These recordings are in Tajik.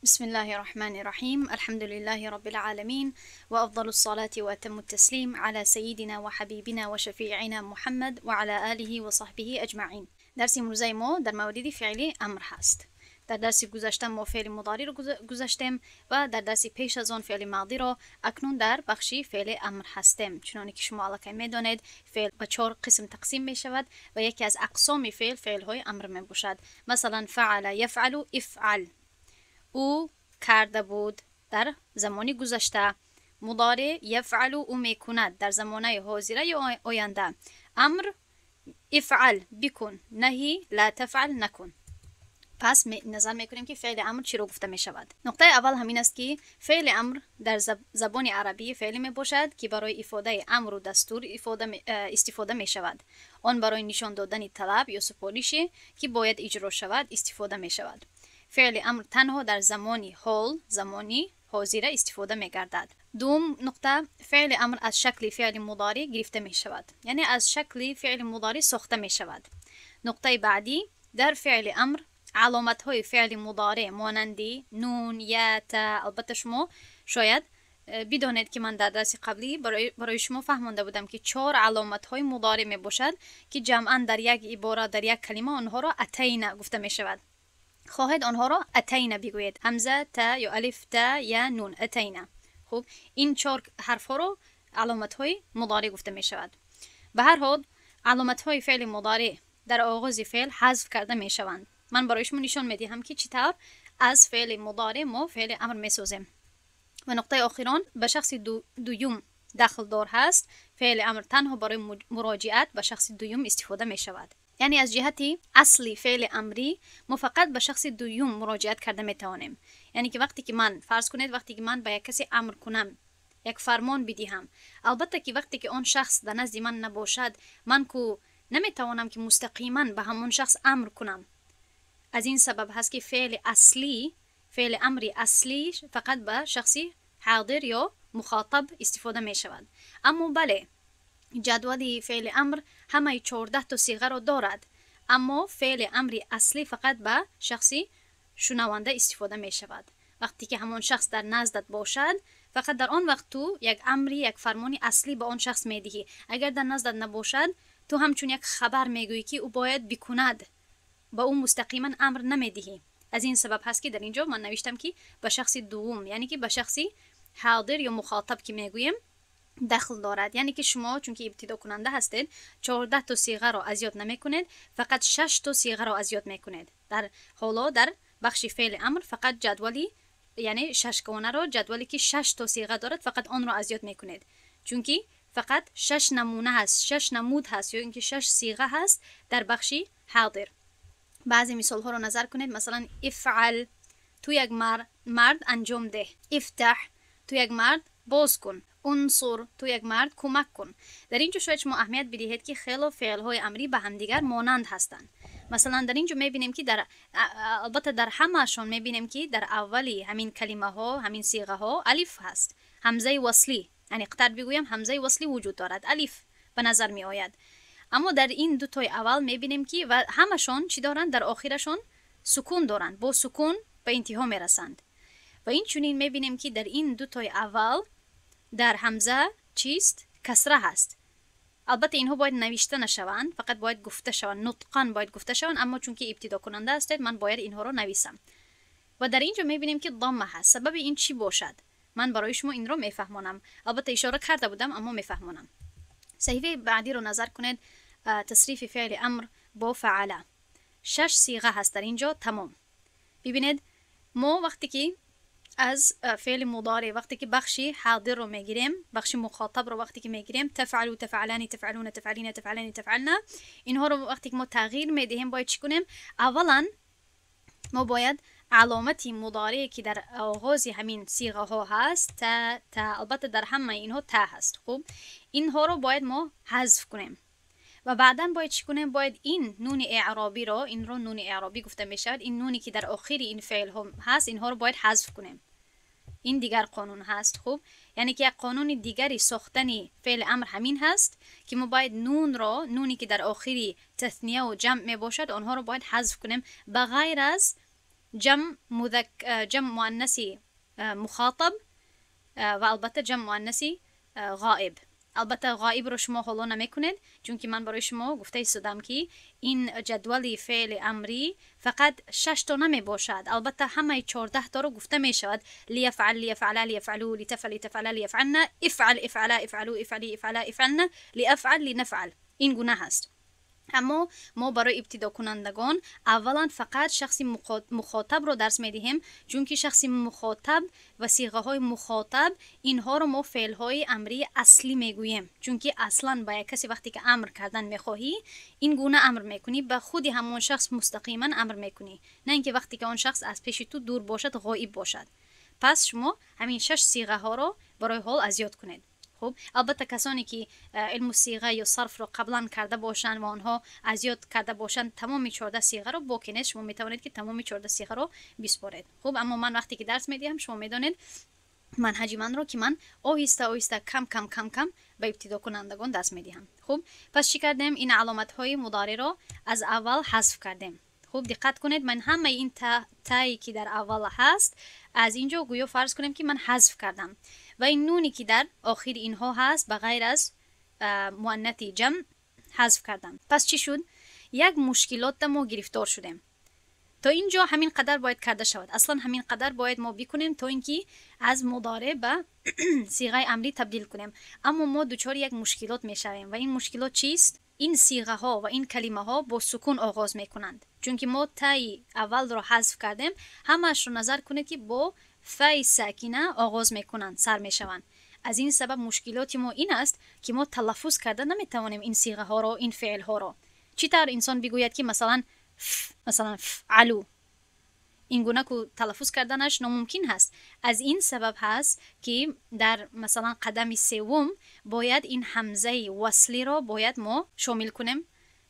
بسم الله الرحمن الرحيم، الحمد لله رب العالمين، وأفضل الصلاة وأتم التسليم على سيدنا وحبيبنا وشفيعنا محمد وعلى آله وصحبه أجمعين. درس امروزه ما در مورد فعل امر هست. در درس گذشته ما فعل مضارع رو گذشتیم و در درس پیش از آن فعل ماضی را. اکنون در بخشی فعل امر هستیم. چنانکه که شما الکی میدانید، فعل به چهار قسم تقسیم می شود و یکی از اقسام فعل، فعل های امر می باشد. مثلا فعل یفعل افعل، او کرده بود در زمان گذشته. مضارع یفعل، او میکند در زمانه حاضره یا آینده. امر افعل، بکن. نهی لا تفعل، نکن. پس نظر میکنیم که فعل امر چی رو گفته می شود. نقطه اول همین است که فعل امر در زبان عربی فعل می باشد که برای افاده امر و دستور استفاده می شود. آن برای نشان دادن طلب یا سپارشی که باید اجرا شود استفاده می شود. فعل امر تنها در زمانی حال، زمانی حاضره استفاده می گردد. دوم نقطه، فعل امر از شکل فعل مضارع گرفته می شود، یعنی از شکل فعل مضارع ساخته می شود. نقطه بعدی، در فعل امر علامت های فعل مضارع مانند نون، یا، تا. البته شما شاید بدانید که من در درس قبلی برای شما فهمانده بودم که چهار علامت های مضارع می باشد که جمعا در یک عبارت، در یک کلمه آنها را اتینا گفته می شود. خواهید آنها را اتینا بگویید، همزه، تا یا الف، تا یا نون، اتینا. خب، این چهار حرف ها رو علامت های مضارع گفته می شود. به هر حال علامت های فعل مضارع در آغاز فعل حذف کرده می شوند. من برای شما نشان می دهم که چطور از فعل مضارع ما فعل امر می سازیم. و نقطه آخران، به شخص دوم دخل دار هست. فعل امر تنها برای مراجعت به شخص دوم استفاده می شود، یعنی از جهت اصلی فعل امری ما فقط به شخص دوم مراجعت کرده می توانیم. یعنی که وقتی که من، فرض کنید، وقتی که من به یک کسی امر کنم، یک فرمان بدهم، البته که وقتی که آن شخص در نزد من نباشد، من کو نمیتوانم که مستقیما به همون شخص امر کنم. از این سبب هست که فعل اصلی، فعل امری اصلی فقط به شخصی حاضر یا مخاطب استفاده می شود. اما بله، جدول فعل امر همه 14 تا صیغه را دارد، اما فعل امری اصلی فقط به شخصی شنونده استفاده می شود. وقتی که همان شخص در نزدت باشد، فقط در آن وقت تو یک امری، یک فرمانی اصلی به آن شخص می دهی. اگر در نزدت نباشد، تو همچون یک خبر میگویی که او باید بکند، با او مستقیما امر نمیدهی. از این سبب هست که در اینجا من نوشتم که به شخص دوم، یعنی که به شخصی حاضر یا مخاطب که میگوییم دخل دارد. یعنی که شما چون که ابتدا کننده هستید، 14 تا صیغه را از یاد نمیکنید، فقط 6 تا صیغه را از یاد میکنید. در حالا در بخش فعل امر فقط جدولی، یعنی شش گانه را، جدولی که 6 تا صیغه دارد، فقط آن را از یاد میکنید، چون که فقط 6 نمونه هست، 6 نمود هست یا اینکه 6 صیغه هست در بخشی حاضر. بعضی مثال ها رو نظر کنید. مثلا افعل، تو یک مرد انجام ده. افتح، تو یک مرد باز کن. انصر، تو یک مرد کمک کن. در اینجا شاید شما اهمیت بدهید که خیلی فعل های امری به همدیگر مانند هستند. مثلا در اینجا میبینیم که در البته در همهشان میبینیم که در اولی همین کلمه ها، همین صیغه ها الف هست، همزه وصلی، یعنی قطر بگویم همزه وصلی وجود دارد، الف به نظر می آید. اما در این دو تای اول میبینیم که و همشان چی دارند؟ در آخرشان سکون دارند، با سکون به انتها میرسند. و این چنین میبینیم که در این دو تای اول در همزه چیست؟ کسره هست. البته اینها باید نوشته نشوند، فقط باید گفته شوند، نطقا باید گفته شوند، اما چون که ابتدا کننده هستید، من باید اینها رو نویسم. و در اینجا میبینیم که ضمه هست. سبب این چی باشد؟ من برای شما این رو میفهمانم. البته اشاره کرده بودم، اما میفهمانم. صحیفه بعدی رو نظر کنید. تصریف فعل امر با فعل، شش صیغه هست در اینجا تمام. ببینید، ما وقتی که از فعل مضارع، وقتی که بخشی حاضر رو میگیریم، بخش مخاطب رو وقتی که میگیریم، تفعل، تفعلان، تفعلون، تفعلین، تفعلن، تفعلن، اینها رو وقتی که ما تغییر میدهیم، باید چی کنیم؟ اولا ما باید علامتی مضارع که در آغاز همین صیغه ها هست، تا، تا، البته در همه اینها تا هست، خب اینها رو باید ما حذف کنیم. و بعدا باید چی کنیم؟ باید این نون اعرابی رو، این رو نون اعرابی گفته می شود، این نونی که در آخر این فعل هم هست، اینها رو باید حذف کنیم. این دیگر قانون هست. خب، یعنی که یک قانون دیگری ساختن فعل امر همین هست که ما باید نون را، نونی که در آخری تثنیه و جمع می باشد، آنها رو باید حذف کنیم، به غیر از ҷамъ ҷамъ муаннаси мухотаб ва албатта ҷамъ муаннаси ғоиб. Албатта ғоибро шумо ҳоло намекунед, чунки ман барои шумо гуфта истодам, ки ин ҷадвали феъли амрӣ фақат шашто намебошад. Албатта ҳамаи 14 торо гуфта мешавад: лияфъал, лияфъала, лияфъалу, литафъал, литафъала, лияфъална, ифъал, ифъала, ифъалу, ифъали, ифъала, ифъална, лиафъал, линафъал. Ин гуна ҳаст. Аммо мо барои ибтидокунандагон аввалан фақат шахси мухотабро дарс медиҳем, чунки шахси мухотаб ва сиғаҳои мухотаб, инҳоро мо феълҳои амрии аслӣ мегӯем, чунки аслан ба як касе вақте ки амр кардан мехоҳӣ, ин гуна амр мекунӣ, ба худи ҳамон шахс мустақиман амр мекунӣ, на ин ки вақте ки он шахс аз пеши ту дур бошад, ғоиб бошад. Пас шумо ҳамин шаш сиғаҳоро барои ҳол аз ёд кунед. Хуб, албатта касоне ки илму сиға ё сарфро қаблан карда бошанд ва онҳо аз ёд карда бошанд тамоми 14 сиғаро, боке нест, шумо метавонед, ки тамоми 14 сиғаро биспоред. Хуб, аммо ман вақте ки дарс медиҳам, шумо медонед манҳаҷи манро, ки ман оҳиста оҳиста, кам кам, кам кам ба ибтидокунандагон дарс медиҳам. Хуб, пас чӣ кардем? Ин аломатҳои мудориро аз аввал ҳазф кардем. Хуб, диққат кунед, ман ҳамаи ин тае ки дар аввал ҳаст, аз ин ҷо гӯё фарз кунем, ки ман ҳазф кардам, ва ин нуне ки дар охири инҳо ҳаст, ба ғайр аз муаннати ҷамъ, ҳазф кардам. Пас чӣ шуд? Як мушкилотда мо гирифтор шудем. То ин ҷо ҳамин қадар бояд карда шавад. Аслан ҳамин қадар бояд мо бикунем, то ин ки аз мудоре ба сиғаи амрӣ табдил кунем. Аммо мо дучори як мушкилот мешавем. Ва ин мушкилот чист? Ин сиғаҳо ва ин калимаҳо бо сукун оғоз мекунанд, чунки мо таи аввалро ҳазф кардем. Ҳамаашро назар кунед, ки бо фаи сакина оғоз мекунанд, сар мешаванд. Аз ин сабаб мушкилоти мо ин аст, ки мо талаффуз карда наметавонем ин сиғаҳоро, ин феълҳоро. Чӣ тавр инсон бигӯяд, ки масалан масалан фъалу? Ин гуна ку талаффуз карданаш номумкин ҳаст. Аз ин сабаб ҳаст, ки дар масалан қадами севум бояд ин ҳамзаи васлиро бояд мо шомил кунем,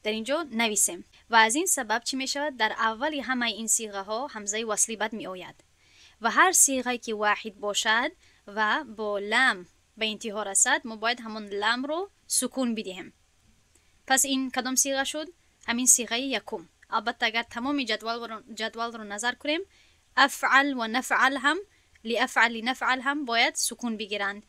дар ин ҷо нависем. Ва аз ин сабаб чӣ мешавад? Дар аввали ҳамаи ин сиғаҳо ҳамзаи васлӣ бад меояд ва ҳар сиғае ки воҳид бошад ва бо лам ба интиҳо расад, мо бояд ҳамон ламро сукун бидиҳем. Пас ин кадом сиға шуд? Ҳамин сиғаи якум. Албатта, агар тамоми ҷадвалро назар кунем, афъал ва нафъал ҳам, лиафъал, линафъал ҳам бояд сукун бигиранд.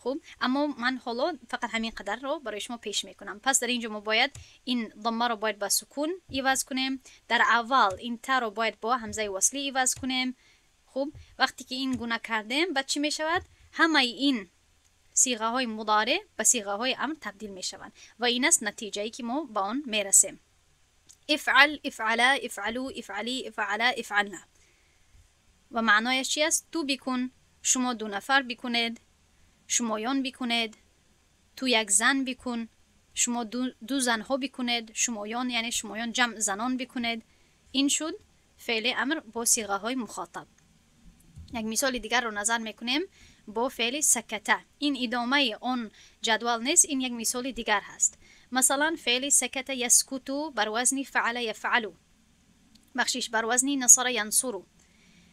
Хуб, аммо ман ҳоло фақат ҳамин қадарро барои шумо пеш мекунам. Пас дар ин ҷо мо бояд ин даммаро бояд ба сукун иваз кунем. Дар аввал ин таро бояд бо ҳамзаи васлӣ иваз кунем. Хуб, вақте ки ин гуна кардем, баъд чӣ мешавад? Ҳамаи ин сиғаҳои мудоре ба сиғаҳои амр табдил мешаванд ва ин аст натиҷае, ки мо ба он мерасем: ифъал, ифъала, ифъалу, ифъали, ифъала, ифъална. Ва маънояш чи аст? Ту бикун, шумо ду нафар бикунед, шумоён бикунед, ту як зан бикун, шумо ду занҳо бикунед, шумоён, яъне шумоён ҷамъ занон бикунед. Ин шуд феъли амр бо сиғаҳои мухотаб. Як мисоли дигарро назар мекунем бо феъли саката. Ин идомаи он ҷадвал нест, ин як мисоли дигар ҳаст. Масалан, феъли саката яскуту бар вазни фаъала яфъалу, бахшиш, бар вазни насара янсуру.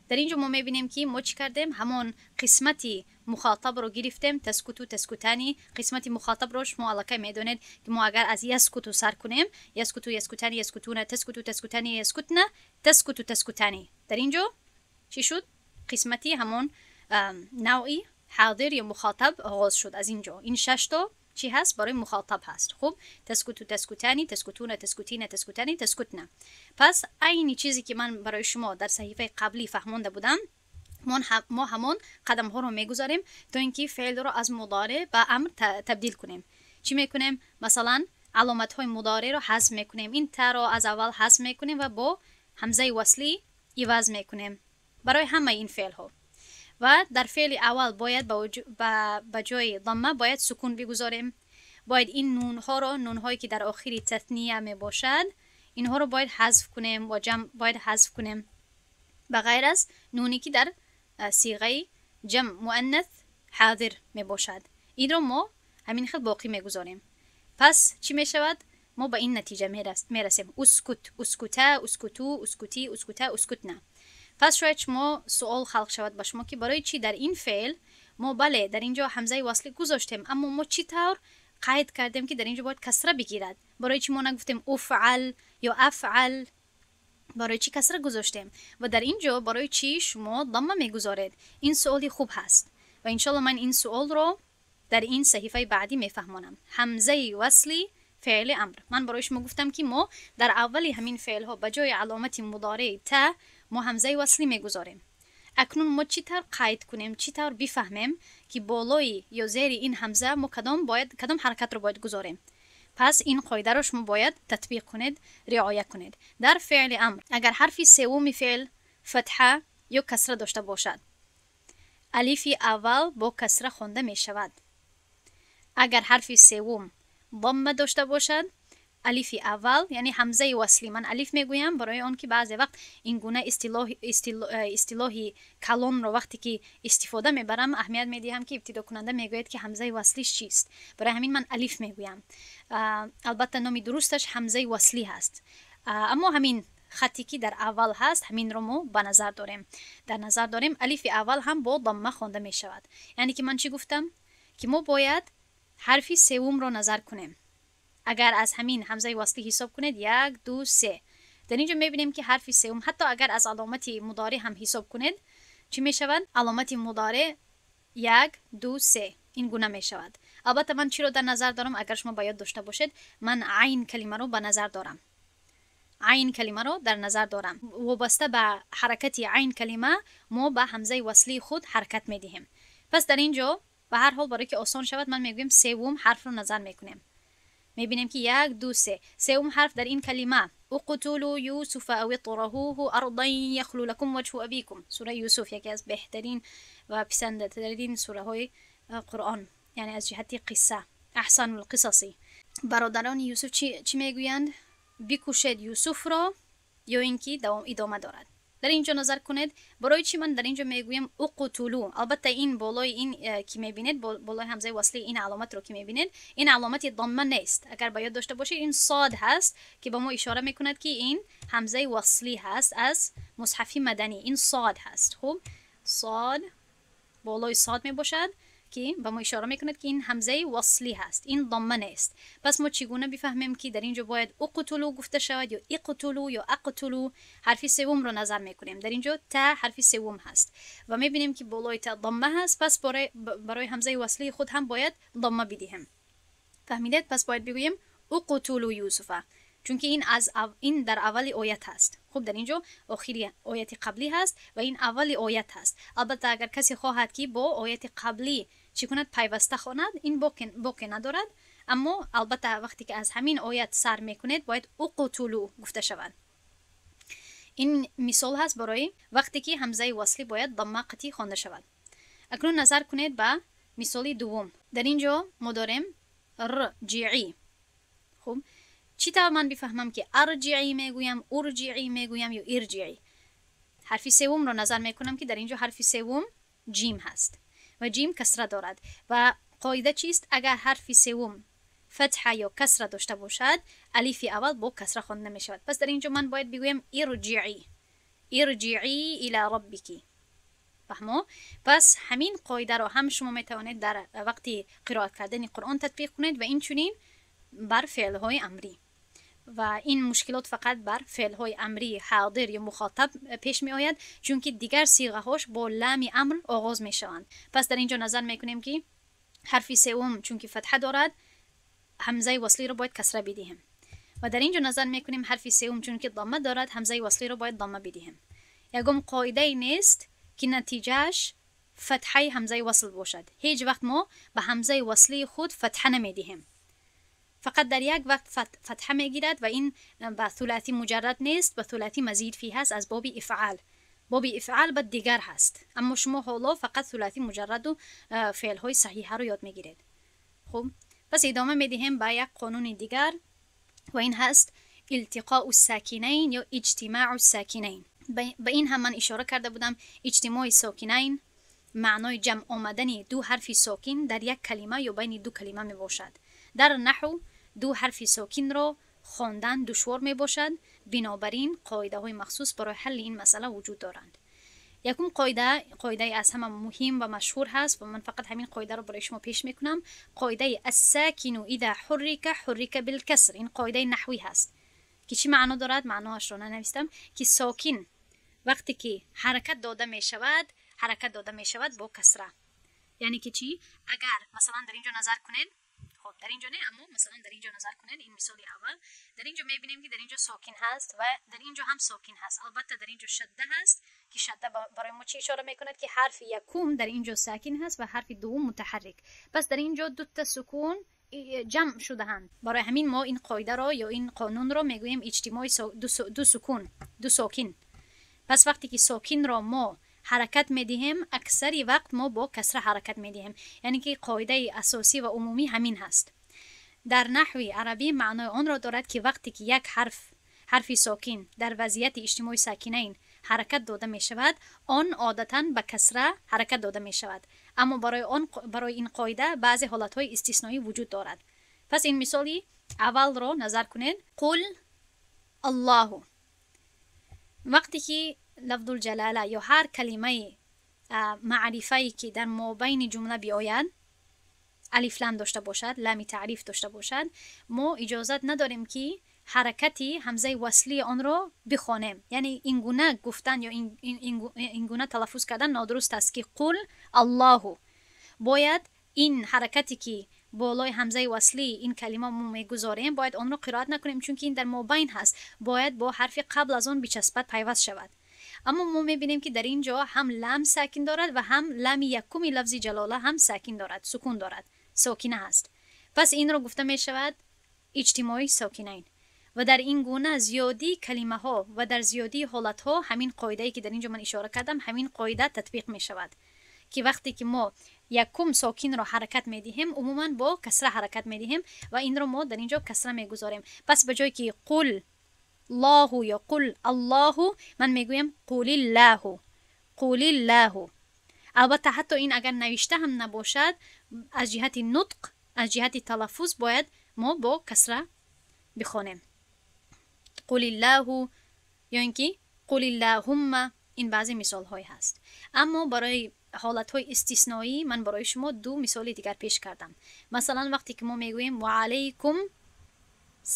Дар ин ҷо мо мебинем, ки мо чӣ кардем? Ҳамон қисмати мухотабро гирифтем: таскуту, таскутани. Қисмати мухотабро шумо аллакай медонед, ки мо агар аз яскуту сар кунем: яскуту, яскутани, яскутуна, таскуту, таскутани, яскутна, таскуту, таскутани. Дар ин ҷо чӣ шуд? Қисмати ҳамон навъи ҳодир ё мухотаб оғоз шуд. Аз ин ҷо ин шашто чӣ ҳаст? Барои мухотаб ҳаст. Хуб, таскуту, таскутани, таскутуна, таскутина, таскутани, таскутна. Пас айни чизе ки ман барои шумо дар саҳифаи қаблӣ фаҳмонда будам, мо ҳамон қадамҳоро мегузарем, то ин ки феълро аз мудоре ба амр табдил кунем. Чӣ мекунем? Масалан, аломатҳои мудореро ҳазф мекунем. Ин таро аз аввал ҳазф мекунем ва бо ҳамзаи васлӣ иваз мекунем барои ҳамаи ин феълҳо. Ва дар феъли аввал бояд ба ҷои дамма бояд сукун бигузорем. Бояд ин нунҳоро, нунҳое ки дар охири татния мебошад, инҳоро бояд ҳазф кунем ва ҷамъ бояд ҳазф кунем, ба ғайр аз нуне ки дар сиғаи ҷамъ муаннас ҳозир мебошад. Инро мо ҳамин хел боқӣ мегузорем. Пас чӣ мешавад? Мо ба ин натиҷа мерасем: ускут, ускута, ускуту, ускути, ускута, ускутна. Пас шояд шумо суол халқ шавад ба шумо, ки барои чӣ дар ин феъл мо, бале, дар ин ҷо ҳамзаи васлӣ гузоштем, аммо мо чӣ тавр қайд кардем, ки дар ин ҷо бояд касра бигирад? Барои чӣ мо нагуфтем уфъал ё афъал? برای چی کسره گذاشتیم و در اینجا برای چی شما ضمه میگذارید؟ این سوالی خوب هست و انشالله من این سوال رو در این صحیفه بعدی میفهمانم. همزه وصلی فعل امر. من برای شما گفتم که ما در اول همین فعل ها به جای علامت مضارع ت ما همزه وصلی میگذاریم. اکنون ما چطور قید کنیم، چطور بفهمیم که بالای یا زیر این همزه ما کدام حرکت رو باید گذاریم؟ پس این قاعده رو شما باید تطبیق کنید، رعایت کنید. در فعل امر اگر حرف سوم فعل فتحه یا کسره داشته باشد، الف اول با کسره خوانده می شود. اگر حرف سوم ضمه داشته باشد، الف اول یعنی همزه وصلی، من الف میگویم برای آن که بعضی وقت این گونه اصطلاح کلون رو وقتی که استفاده میبرم اهمیت میدهم که ابتدا کننده میگوید که همزه وصلیش چیست، برای همین من الف میگویم. البته نام درستش همزه وصلی هست، اما همین خطی که در اول هست همین رو ما به نظر داریم، در نظر داریم الف اول هم با ضمه خوانده میشود. یعنی که من چی گفتم؟ که ما باید حرف سوم رو نظر کنیم. اگر از همین همزه وصلی حساب کنید 1 2 3، در اینجا میبینیم که حرف سوم حتی اگر از علامت مضارع هم حساب کنید چی میشود؟ علامت مضارع 1 2 3 این گونه میشود. البته من چی رو در نظر دارم؟ اگر شما باید داشته باشید، من عین کلمه رو به نظر دارم، عین کلمه رو در نظر دارم. وابسته به حرکت عین کلمه ما به همزه وصلی خود حرکت میدهیم. پس در اینجا به هر حال برای که آسان شود من میگویم سوم حرف رو نظر میکنیم. میبینیم که 1 2 3، سوم حرف در این کلمه اقتلوا یوسف او اطرحوه ارضا یخل لكم وجه ابیکم. سوره یوسف یکی از بهترین و پسندیده‌ترین سوره های قرآن، یعنی از جهت قصه، احسن القصصی. برادران یوسف چی میگویند؟ بکشید یوسف را یا اینکه ادامه دارد. در اینجا نظر کنید برای چی من در اینجا میگویم اقتلوا. البته این بالای این که میبینید، بالای همزه وصلی این علامت رو که میبینید، این علامت ضمه نیست. اگر باید داشته باشید این صاد هست که به ما اشاره میکند که این همزه وصلی هست از مصحف مدنی، این صاد هست. خب صاد بالای صاد میباشد که به ما اشاره میکند که این همزه وصلی هست، این ضمه نیست. پس ما چگونه بفهمیم که در اینجا باید اقتلوا گفته شود یا اقتلوا یا اقتلوا؟ حرف سوم رو نظر میکنیم. در اینجا تا حرف سوم هست و میبینیم که بالای تا ضمه هست، پس برای همزه وصلی خود هم باید ضمه بدهیم. فهمیدید؟ پس باید بگوییم اقتلوا یوسف، چون که این از این در اول آیت هست. خب در اینجا آخری آیت قبلی هست و این اول آیت هست. البته اگر کسی خواهد که با آیت قبلی چی کند، پیوسته خواند، این باک ندارد، اما البته وقتی که از همین آیت سر میکنید باید اقتلوا گفته شود. این مثال هست برای وقتی که همزه وصلی باید ضمه قطعی خوانده شود. اکنون نظر کنید به مثال دوم. در اینجا ما داریم رجعی. خب چی تا من بفهمم که ارجعی میگویم، ارجعی میگویم یا ارجعی؟ حرف سوم رو نظر میکنم که در اینجا حرف سوم جیم هست و جیم کسره دارد و قاعده چیست؟ اگر حرف سوم فتحه یا کسره داشته باشد، الف اول با کسره خوانده می شود. پس در اینجا من باید بگویم ارجعی، ارجعی الی ربک. فهمو؟ پس همین قاعده رو هم شما می توانید در وقتی قرائت کردن قرآن تطبیق کنید و این چنین بر فعل های امری. و این مشکلات فقط بر فعل های امری حاضر یا مخاطب پیش می آید، چون که دیگر صیغه هاش با لام امر آغاز می شوند. پس در اینجا نظر می کنیم که حرف سوم چون که فتحه دارد، همزه وصلی رو باید کسره بدهیم. و در اینجا نظر می کنیم حرف سوم چون که ضمه دارد، همزه وصلی رو باید ضمه بدهیم. یکم قاعده نیست که نتیجهش فتحه همزه وصل باشد. هیچ وقت ما به همزه وصلی خود فتحه نمیدهیم. فقط در یک وقت فتحه میگیرد و این به ثلاثی مجرد نیست، به ثلاثی مزید فی هست از باب افعال. باب افعال به دیگر هست، اما شما حالا فقط ثلاثی مجرد و فعل های صحیحه رو یاد میگیرید. خب پس ادامه میدهیم به یک قانون دیگر و این هست التقاء الساکنین یا اجتماع الساکنین. به این هم من اشاره کرده بودم. اجتماع ساکنین معنای جمع آمدن دو حرف ساکن در یک کلمه یا بین دو کلمه می باشد. در نحو دو حرف ساکن را خواندن دشوار می باشد، بنابراین قاعده های مخصوص برای حل این مسئله وجود دارند. یکم قاعده از همه مهم و مشهور هست و من فقط همین قاعده رو برای شما پیش میکنم. قاعده الساکن اذا حرک حرک بالکسر، این قاعده نحوی هست ки чӣ маъно дорад? Маъноашро нанавистам, ки сокин вақте ки ҳаракат дода мешавад, ҳаракат дода мешавад бо касра. Яъне ки чӣ? Агар масалан дар инҷо назар кунед, хоб, дар инҷо не, аммо масалан дар инҷо назар кунед, ин мисоли аввал, дар инҷо мебинем, ки дар инҷо сокин ҳаст ва дар инҷо ҳам сокин ҳаст. Албатта, дар инҷо шадда ҳаст, ки шадда барои мо чӣ ишора мекунад? Ки ҳарфи якум дар инҷо сакин ҳаст ва ҳарфи дуввум мутаҳаррик. Пас дар инҷо дута сукун ҷамъ шудаанд. Барои ҳамин мо ин қоидаро ё ин қонунро мегӯем иҷтимои ду сукун, ду сокин. Пас вақте ки сокинро мо ҳаракат медиҳем, аксари вақт мо бо касра ҳаракат медиҳем. Яъне ки қоидаи асосӣ ва умумӣ ҳамин ҳаст. Дар наҳви арабӣ маънои онро дорад, ки вақте ки як ҳарф, ҳарфи сокин, дар вазъияти иҷтимои сакинайн ҳаракат дода мешавад, он одатан ба касра ҳаракат дода мешавад. Аммо барои ин қоида баъзе ҳолатҳои истисноӣ вуҷуд дорад. Пас ин мисоли аввалро назар кунед: қул аллоҳу. Вақте ки лафзулҷалала ё ҳар калимаи маърифае, ки дар мобайни ҷумла биояд, алифлам дошта бошад, лами таъриф дошта бошад, мо иҷозат надорем, ки ҳаракати ҳамзаи васлии онро бихонем. Яъне ин гуна гуфтан ё ин гуна талаффуз кардан нодуруст аст, ки қул аллоҳу. Бояд ин ҳаракате, ки болои ҳамзаи васлии ин калима мо мегузорем, бояд онро қироат накунем, чунки ин дар мобайн ҳаст, бояд бо ҳарфи қабл аз он бичаспад, пайваст шавад. Аммо мо мебинем, ки дар ин ҷо ҳам лам сакин дорад ва ҳам лами якуми лафзи ҷалола ҳам сакин дорад, сукун дорад, сокина ҳаст. Пас инро гуфта мешавад иҷтимои сокинайн. Ва дар ин гуна зиёдии калимаҳо ва дар зиёдии ҳолатҳо ҳамин қоидае, ки дар ин ҷо ман ишора кардам, ҳамин қоида татбиқ мешавад, ки вақте ки мо якум сокинро ҳаракат медиҳем, умуман бо касра ҳаракат медиҳем ва инро мо дар ин ҷо касра мегузорем. Пас ба ҷое ки қул лоҳу ё қул аллоҳу, ман мегӯям қулиллаҳу, қулиллаҳу. Албатта, ҳатто ин агар навишта ҳам набошад, аз ҷиҳати нутқ, аз ҷиҳати талаффуз бояд мо бо касра бихонем: қулиллаҳу ё ин ки қулиллаҳумма. Ин баъзе мисолҳое ҳаст. Аммо барои ҳолатҳои истисноӣ ман барои шумо ду мисоли дигар пеш кардам. Масалан, вақте ки мо мегӯем ва алайкум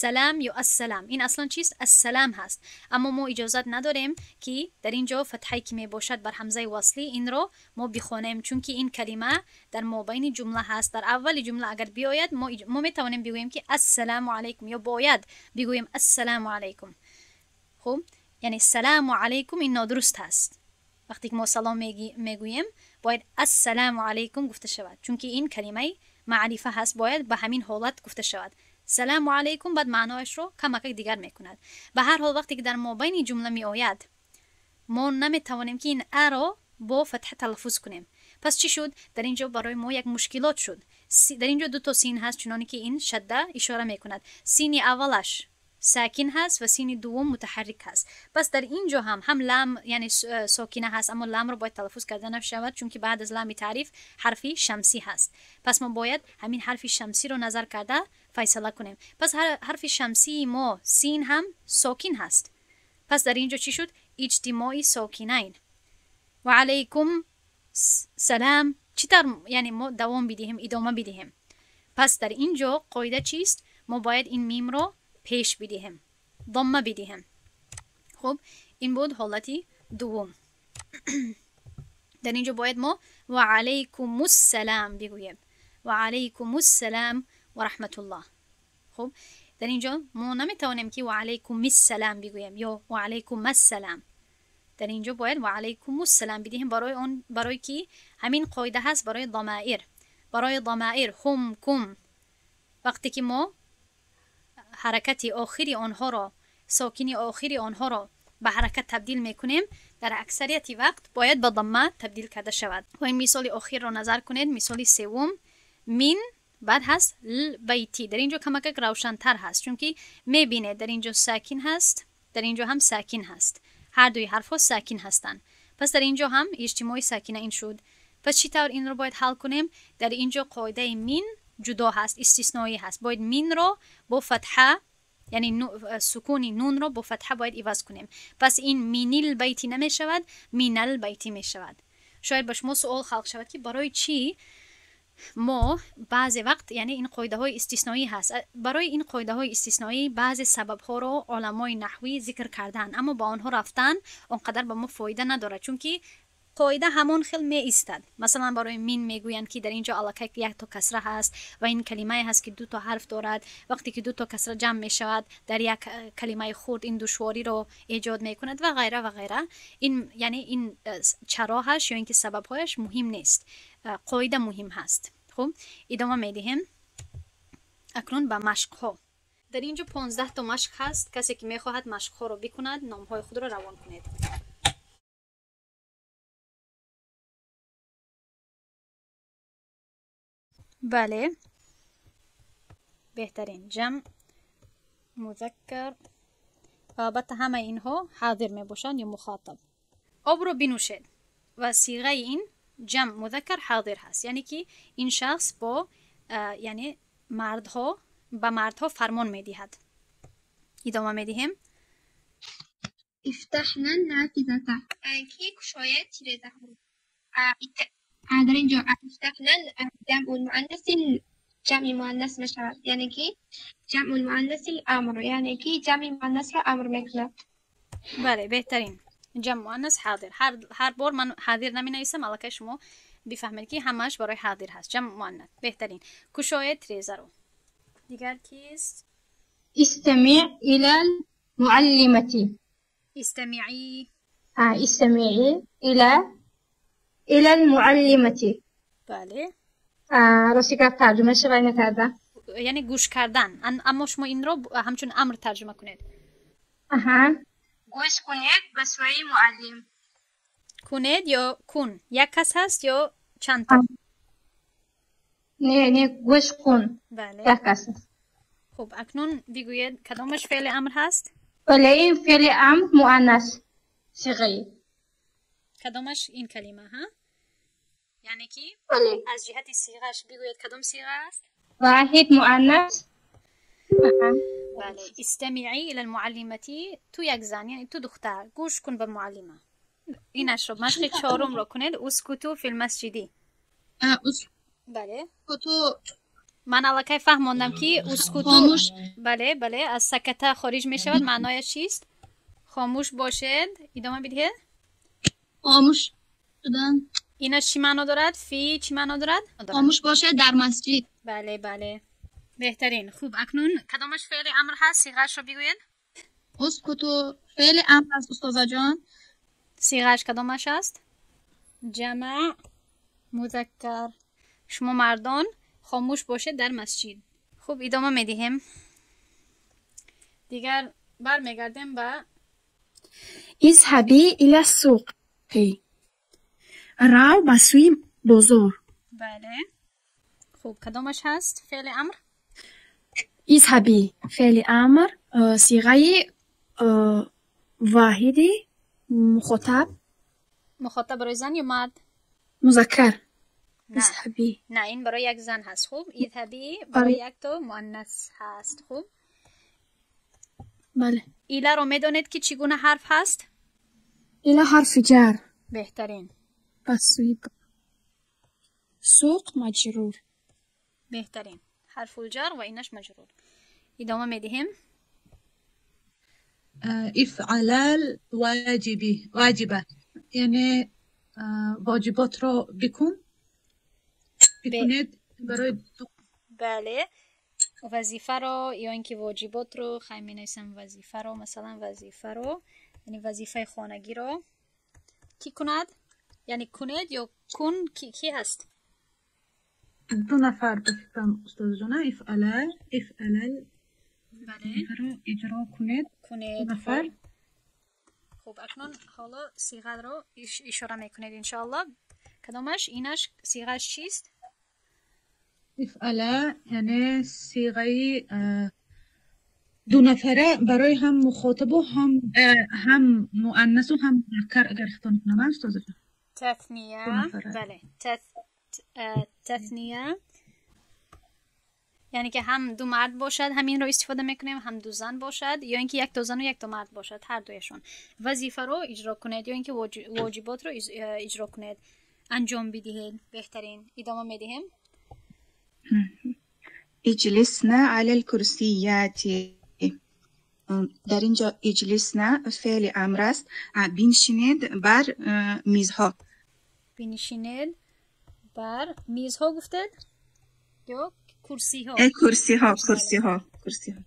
салам ё ассалам, ин аслан чист? Ассалам ҳаст. Аммо мо иҷозат надорем, ки дар ин ҷо фатҳае, ки мебошад бар ҳамзаи васлӣ, инро мо бихонем, чунки ин калима дар мобайни ҷумла ҳаст. Дар аввали ҷумла агар биояд, мо метавонем бигӯем, ки ассалому алайкум, ё бояд бигӯем ассалому алайкум. Хуб, яъне саламу алайкум, ин нодуруст ҳаст. Вақте ки мо салом мегӯем, бояд ассалому алайкум гуфта шавад, чунки ин калимаи маърифа ҳаст, бояд ба ҳамин ҳолат гуфта шавад. Саламу алайкум баъд маънояшро камакак дигар мекунад. Ба ҳар ҳол, вақте ки дар мобайни ҷумла меояд, мо наметавонем, ки ин аро бо фатҳа талаффуз кунем. Пас чӣ шуд? Дар ин ҷо барои мо як мушкилот шуд. Дар ин ҷо дуто син ҳаст, чуноне ки ин шадда ишора мекунад. Сини аввалаш сакин ҳаст ва сини дуввум мутаҳаррик ҳаст. Пас дар ин ҷо ҳам лам, яъне сокина ҳаст, аммо ламро бояд талаффуз карда нашавад, чунки баъд аз лами таъриф ҳарфи шамсӣ ҳаст. Пас мо бояд ҳамин ҳарфи шамсиро назар карда файсала кунем. Пас ҳарфи шамсии мо син ҳам сокин ҳаст. Пас дар ин ҷо чӣ шуд? Иҷтимои сокинайн. Ва алайкум салам чӣ тавр, яъне мо давом бидиҳем, идома бидиҳем? Пас дар ин ҷо қоида чист? Мо бояд ин мимро пеш бидиҳем, домма бидиҳем. Хуб, ин буд ҳолати дуввум. Дар ин ҷо бояд мо ва алайкумуссалам бигӯем, ва алайкумуссалам ва раҳматуллоҳ. Хуб, дар ин ҷо мо наметавонем, ки ва алайкумиссалам бигӯем ё ва алайкумассалам. Дар ин ҷо бояд ва алайкумуссалам бидиҳем, барои он, барои ки ҳамин қоида ҳаст барои дамаир, барои дамаир ҳум, кум. Вақте ки мо ҳаракати охири онҳоро, сокини охири онҳоро ба ҳаракат табдил мекунем, дар аксарияти вақт бояд ба дамма табдил карда шавад. Ва ин мисоли охирро назар кунед, мисоли севум: мин, баъд ҳаст л байти. Дар ин ҷо камакак равшантар ҳаст, чунки мебинед, дар ин ҷо сакин ҳаст, дар ин ҷо ҳам сакин ҳаст, ҳар дуи ҳарфҳо сакин ҳастанд. Пас дар ин ҷо ҳам иҷтимои сакина ин шуд. Пас чӣ тавр инро бояд ҳал кунем? Дар ин ҷо қоидаи мин ҷудо ҳаст, истисноӣ ҳаст. Бояд минро бо фатҳа, яъне сукуни нунро бо фатҳа бояд иваз кунем. Пас ин минил байти намешавад, минал байти мешавад. Шояд ба шумо суол халқ шавад, ки барои чӣ Мо баъзе вақт, яъне ин қоидаҳои истисноӣ ҳаст. Барои ин қоидаҳои истисноӣ баъзе сабабҳоро оламои наҳвӣ зикр карданд, аммо ба онҳо рафтан он қадар ба мо фоида надорад, чунки қоида ҳамон хел меистад. Масалан, барои мин мегӯянд, ки дар ин ҷо аллакай як то касра ҳаст ва ин калимае ҳаст, ки ду то ҳарф дорад. Вақте ки ду то касра ҷамъ мешавад дар як калимаи хурд, ин душвориро эҷод мекунад ва ғайра ва ғайра. Ин яъне ин чароҳаш ё ин ки сабабҳояш муҳим нест, қоида муҳим ҳаст. Хуб, идома медиҳем акнун ба машқҳо. Дар ин ҷо 15 то машқ ҳаст. Касе ки мехоҳад машқҳоро бикунад, номҳои худро равон кунед. Бале, беҳтарин. Ҷамъ музаккар ва албатта ҳамаи инҳо ҳозир мебошанд ё мухотаб. Обро бинӯшед ва сиғаи ин ҷамъ музаккар ҳозир ҳаст, яъне ки ин шахс бо яъне мардҳо, ба мардҳо фармон медиҳад. Идома медиҳем. افتحنا النافذة. ки кушояд тирезаҳо. Дар ин ҷо افتحنا جمع المؤنث، جمع مؤنث мешавад, яъне ки جمع المؤنث الامر, яъне ки ҷамъи муаннасро амр мекунад. Бале, беҳтарин. Ҷамъ муаннас ҳозир. Ҳар бор ман ҳозир наменависам, аллакай шумо бифаҳмед, ки ҳамааш барои ҳозир ҳаст. Ҷамъ муаннас, беҳтарин. Кушоед тирезаро. Дигар кист? استمع إلى المعلمة. استمعي. استمعي إلى المعلمة. Бале. Рости гап, тарҷума шавай накарда. Яъне гӯш кардан, аммо шумо инро ҳамчун амр тарҷума кунед. Аҳа, гӯш кунед ба сӯи муаллим. Кунед ё кун? Як кас ҳаст ё чанд то? Не, не, гӯш кун. Бале. Як кас аст. Хуб, акнун бигӯед, кадомаш феъли амр ҳаст? Бале, ин феъли амр муаннас сиғаи. Кадомаш ин калима, ҳа? Яъне ки Бале. аз ҷиҳати сиғааш бигӯед, кадом сиға аст? Воҳид муаннас. Бале, استمعي إلى المعلمة. Ту як зан, яъне ту духтар, гӯш кун ба муаллима. Инашро машқи чорумро кунед. اسكتوا في المسجد. Бале. اسكتوا. Ман аллакай фаҳмондам, ки اسكتوا Хомӯш. Бале, бале, аз سكت хориҷ мешавад. Маънояш чист? Хомӯш бошед. Идома бидиҳед. Хомӯш шудан. Инаш чӣ маъно дорад? في чӣ маъно дорад? Хомӯш бошед дар масҷид. Бале, бале, беҳтарин. Хуб, акнун кадомаш феъли амр ҳаст? Сиғаашро бигӯед. اسكتوا феъли амр аст, устозаҷон. Сиғааш кадомаш аст? Ҷамъ музаккар. Шумо мардон хомӯш бошед дар масҷид. Хуб, идома медиҳем. Дигар бармегардем ба اذهبي إلى السوق. Рав ба сӯи бозор. Бале, хуб, кадомаш ҳаст феъли амр? اذهبي феъли амр, сиғаи воҳиди мухотаб. Мухотаб барои зан ё мард? Музаккар. Не. اذهبي. Не, ин барои як зан ҳаст. Хуб, اذهبي барои як то муаннас ҳаст. Хуб. Бале. إلى ро медонед, ки чӣ гуна ҳарф ҳаст? إلى ҳарфи ҷар. Беҳтарин. Ба сӯи سوق маҷрур. Беҳтарин, ҳарфулҷар ва инаш маҷрур. Идома медиҳем. افعلا الواجب واجبة, یعنی واجبات رو بکن, بکنید برای Бале, вазифаро ё ин ки воҷиботро хай менависам. Вазифаро, масалан, вазифаро, яъне вазифаи хонагиро кӣ кунад? Яъне кунед ё кун, кӣ ҳаст? دو نفر به فکرم استاد جانه. افعلا افعلا. Бале. رو اجرا کنید. Кунед. دو نفر. Хуб, акнун ҳоло сиғаро ишора мекунед, иншоалло. Кадомаш инаш, сиғааш чист? افعلا یعنی صیغه دو نفره برای هم مخاطب و هم مؤنث و هم مذکر, اگر خطا نکنم استاد جان. تثنیه. دو نفره. بله، تثنیه, یعنی که هم دو مرد باشد همین رو استفاده میکنیم، هم دو زن باشد، یا اینکه یک تا زن و یک تا مرد باشد، هر دویشون وظیفه رو اجرا کنید یا اینکه واجبات رو اجرا کنید، انجام بدهید. بهترین. ادامه میدهیم. اجلسن على الكرسيات. در اینجا اجلسن فعل امر است. بنشینید بر میزها. بنشینید بر میزها گفتید یا کرسی ها؟ کرسی ها، کرسی ها، کرسی ها.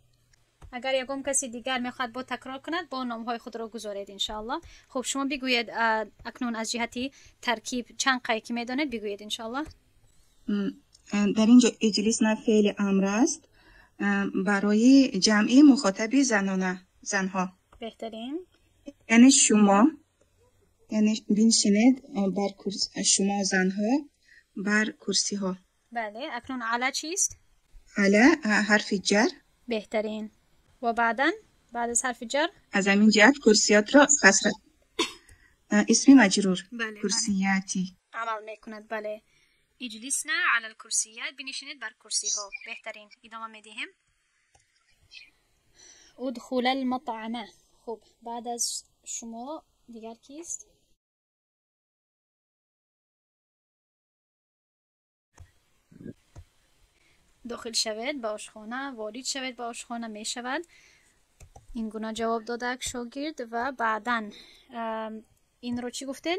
اگر یکم کسی دیگر میخواد با تکرار کند با نام های خود را گذارید انشاءالله. خب شما بگویید اکنون از جهتی ترکیب چند قیکی میدانید بگویید انشاءالله. در اینجا اجلسن فعل امر است برای جمعی مخاطب زنانه، زنها. بهترین. یعنی شما، یعنی بنشینید بر کرسی، شما زنها بر کرسی ها. بله. اکنون علی چیست؟ علی حرف جر. بهترین. و بعدا بعد از حرف جر از همین جهت کرسیات را کسره اسم مجرور. بله. کرسیاتی عمل میکند. بله. اجلسنا علی الكرسیات، بنشینید بر کرسی ها. بهترین. ادامه میدهیم. ادخل المطعم. خب بعد از شما دیگر کیست؟ داخل شوید به آشخانه، وارد شوید به آشخانه می شود. این گونه جواب داده شاگرد. و بعدا این رو چی گفتید؟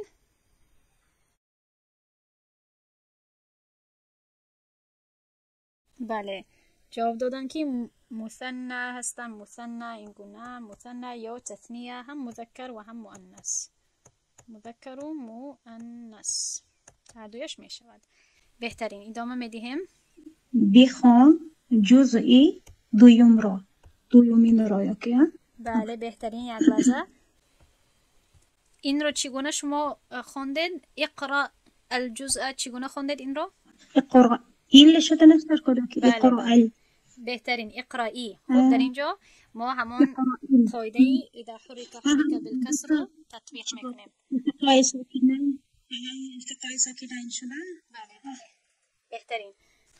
بله جواب دادن که مثنی هستن، مثنی این گونه، مثنی یا تثنیه، هم مذکر و هم مؤنث. مذکر و مؤنث هر دویش می شود. بهترین. ادامه می دهیم. بخوان جزئی دوم را، دومین را یکی. بله بهترین. یک لحظه. این رو چگونه شما خواندید؟ اقرا الجزء چگونه خواندید این رو؟ اقرا ایل شده نفتر کنه که اقرا ال. بهترین. اقرایی. خب در اینجا ما همون قاعده اذا حرك حرك بالکسر رو تطبیق میکنیم. التقای ساکنین، التقای ساکنین شده. بله بله بهترین.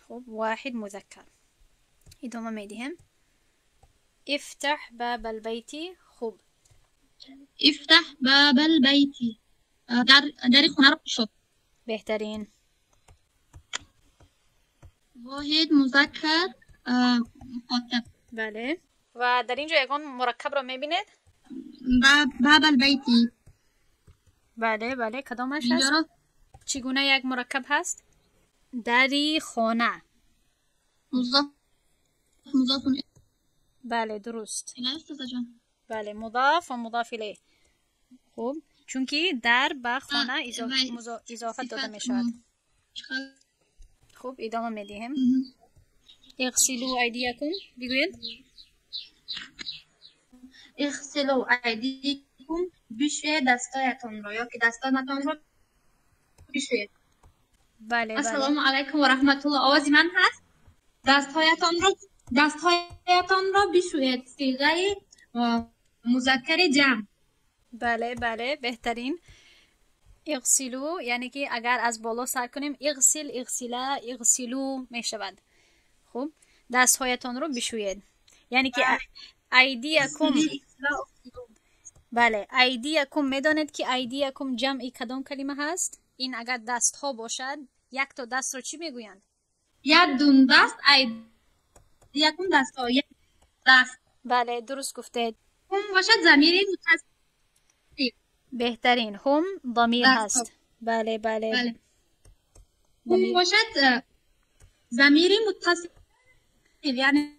خب واحد مذکر. ادامه میدهیم. افتح باب البيت. خب افتح باب البيت، در خونه رو شد. بهترین. واحد مذکر مخاطب. بله. و در اینجا یگان مرکب رو میبینید؟ باب البيت. بله بله. کدامش هست؟ چگونه یک مرکب هست؟ دری خانه. مضاف مضاف. بله درست. جان. بله مضاف و مضاف الیه. خب چون که در به خانه اضافه داده می شود. خب ادامه می دهیم. اغسلوا ایدیکم. بگویید. اغسلوا ایدیکم، بشوید دستایتان را یا که دستانتان را بشوید. بله. السلام علیکم و رحمت الله. آواز من هست؟ دستهایتان را بشوید. صیغه مذکر جمع. بله بله بهترین. اغسلو یعنی که اگر از بالا سر کنیم اغسل، اغسلا، اغسلو می شود. خب دستهایتان رو بشوید یعنی که ایدیکم. بله ایدیکم. میدانید که ایدیکم جمعی کدام کلمه هست؟ این اگر دست ها باشد یک تا دست رو چی میگویند؟ یک دون دست. ایدیکم دست ها، یک دست. بله درست گفتید. هم باشد ضمیر متصل. بهترین. هم ضمیر هست. بله بله, بله. هم باشد ضمیر متصل یعنی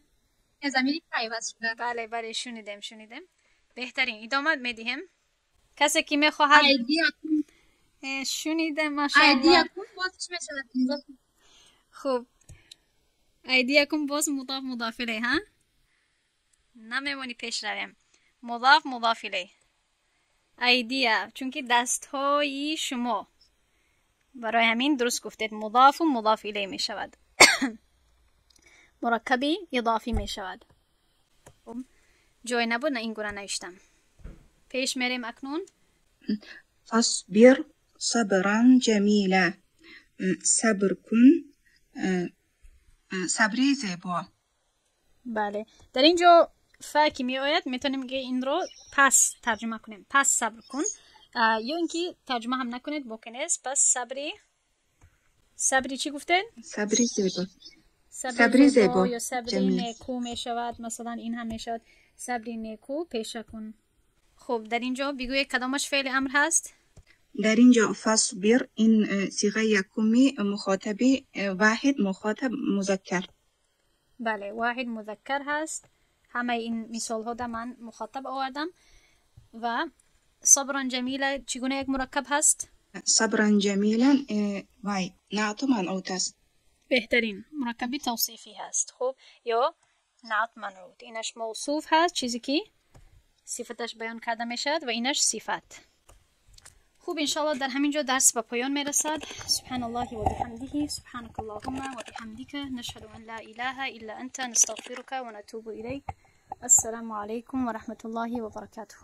ضمیر پیوست شده. بله بله شنیدم شنیدم. بهترین. ادامه میدهیم. کسی که میخواهد شنیدم ماشاءالله. ایدیکم باز چی میشود؟ خب ایدیکم باز مضاف مضاف الیه ها؟ نمیمونی پیش رویم. مضاف مضاف الیه. ایدیا چون که دستهای شما، برای همین درست گفتید مضاف و مضاف الیه می شود. مرکبی اضافی می شود. جای نبود نه این گونه نوشتم. پیش میریم اکنون. فاصبر صبرا جمیلا. صبر کن، صبری زیبا. بله در اینجا فا که می آید میتونیم که این رو پس ترجمه کنیم. پس صبر کن، یا اینکه ترجمه هم نکنید بکنید. پس صبری، صبری چی گفتید؟ صبری زیبا. صبر صبری زیبا زیبا یا صبر جمیل. نیکو می شود. مثلا این هم می شود صبر نیکو پیشه کن. خب در اینجا بگوی کدامش فعل امر هست؟ در اینجا فاصبر این صیغه یکمی مخاطبی واحد مخاطب مذکر. بله، واحد مذکر هست. همه این مثال ها در من مخاطب آوردم. و صبرا جمیلا چگونه یک مرکب هست؟ صبرا جمیلا وای نعت منعوت است. بهترین مرکبی توصیفی هست. خب یا نعت منعوت، اینش موصوف هست، چیزی که صفتش بیان کرده میشد و اینش صفت. خوب انشالله در همینجا درس به پایان میرسد. سبحان الله و بحمده، سبحانك اللهم و بحمدك، نشهد ان لا اله الا انت، نستغفرك و نتوب الیک. السلام علیکم و رحمت الله و برکاته.